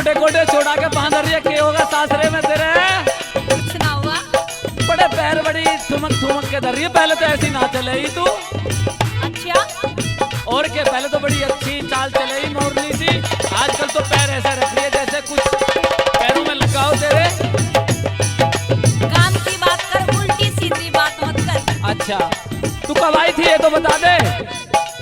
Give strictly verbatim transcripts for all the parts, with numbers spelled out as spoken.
गोडे गोडे छोड़ा के पाँव धर रही है, के होगा सासरे में तेरे? कुछ ना हुआ। बड़े पैर बड़ी ठुमक ठुमक के धर रही है, पहले तो ऐसी ना चले ही तू। अच्छा। और के, पहले तो बड़ी अच्छी चाल चले ही मोरनी सी, आजकल तो पैर ऐसा रख रही है जैसे कुछ पैरों में लगा हो तेरे। काम की बात कर, उल्टी सीधी बात मत कर। अच्छा, तू कब आई थी ये तो बता दे।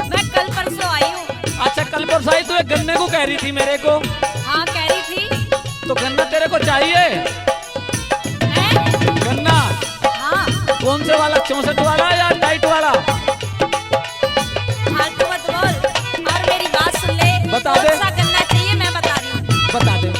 मैं कल परसों आई हूँ। अच्छा, कल परसों आई, तू एक गन्ने को कह रही थी मेरे को। हाँ, कह रही थी। तो गन्ना तेरे को चाहिए? हैं? गन्ना? हाँ। कौन से वाला, चौसठ वाला या टाइट वाला? फालतू मत बोल और मेरी बात सुन ले। बता दे। कौन सा गन्ना चाहिए, मैं बता रही हूँ। बता दे।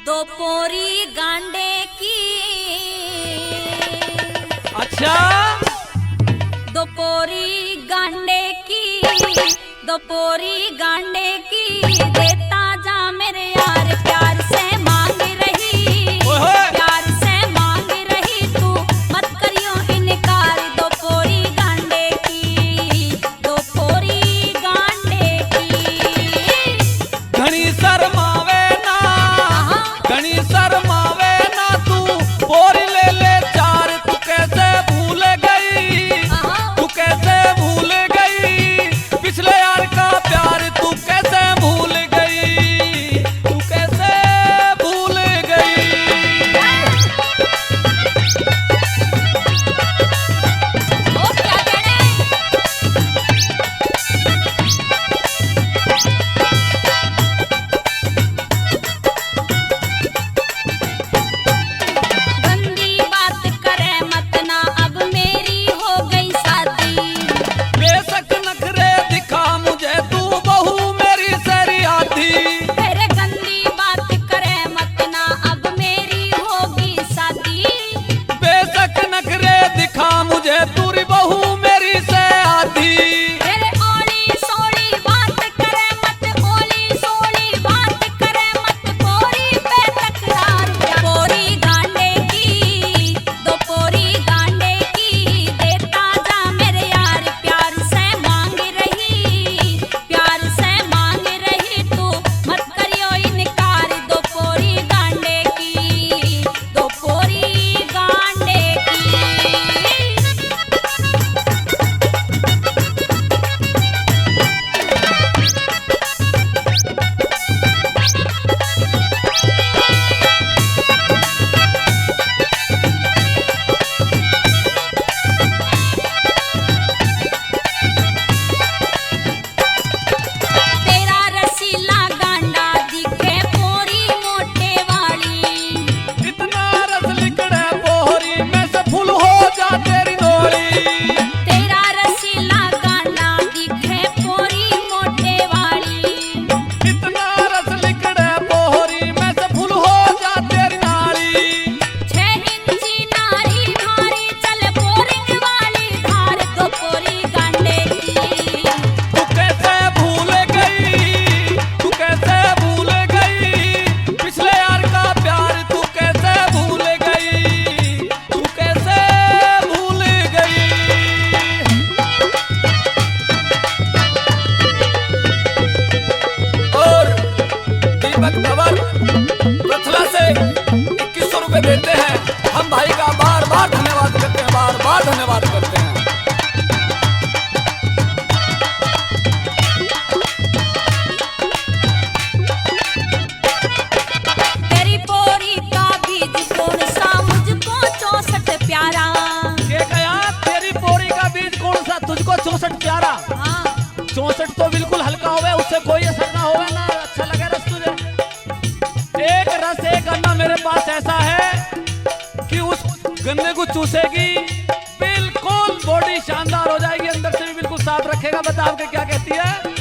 दो पोरी गांडे की। अच्छा। दो पोरी गांडे की, दो पोरी गांडे की, देता जा मेरे यार, प्यार से मांग रही, ओए होए। प्यार से मांग रही तू, मत करियो इनकार, दो पोरी गांडे की। दो पोरी गांडे की। घणी शर्मावे ना, आहा। घणी शर्मावे ना तू, पोरी ले ले चार, तू कैसे भूल गई, आहा। तू कैसे भूल गई, पिछले यार का प्यार तू कैसे भूल गई, तू कैसे भूल गई। वो क्या कहने? गंदी बात करे मत ना, अब मेरी हो गई शादी। बेशक नखरे दिखा मुझे तू, बहू मेरी सरी आधी। तेरे गंदी बात करे मत ना, अब मेरी होगी शादी। बेशक नखरे दिखा मुझे, तू री बहू मेरी से आधी। तेरे ओली सोली बात करे मत, ओली सोली बात करे मत, पोरी पे तकरार। पोरी गांडे की, दो पोरी गांडे की, देता जा मेरे यार, प्यार से मांग रही, प्यार से मांग रही तू, मत करियो इनकार, दो पोरी गांडे की, दो पोरी गांडे की। तेरा रसीला गांडा दिखे पोरी मोटे वाली। इतना रस लिकड़े पोरी में से फुल हो जा तेरी नोली। तेरा रसीला गांडा दिखे पोरी मोटे वाली। इतना रस लिकड़े पोरी में से फुल हो जा तेरी नाली। छह इंची नारी भारी चल बोरिंग वाली धार दो पोरी गांडे की। तू कैसे भूल गई, तू कैसे भूल गई, पिछले यार का प्यार तू कैसे भूल गई, तू कैसे भूल गई। और दीपक धवन रतला से इक्कीस सौ रुपए देते हैं। हम भाई का बार बार धन्यवाद करते हैं, बार बार धन्यवाद करते हैं। तेरी पोरी का बीज कौन सा मुझको चौसठ प्यारा। ये कहा, तेरी पोरी का बीज कौन सा तुझको चौसठ प्यारा। हाँ। चौसठ तो बिल्कुल हल्का होवे, उससे कोई असर ना होवे, ना अच्छा लगे रस तुझे। एक रस, एक गन्ना मेरे पास ऐसा है कि उस गन्ने को चूसेगी, बिल्कुल बॉडी शानदार हो जाएगी, अंदर से भी बिल्कुल साफ रखेगा। बता आपके क्या कहती है?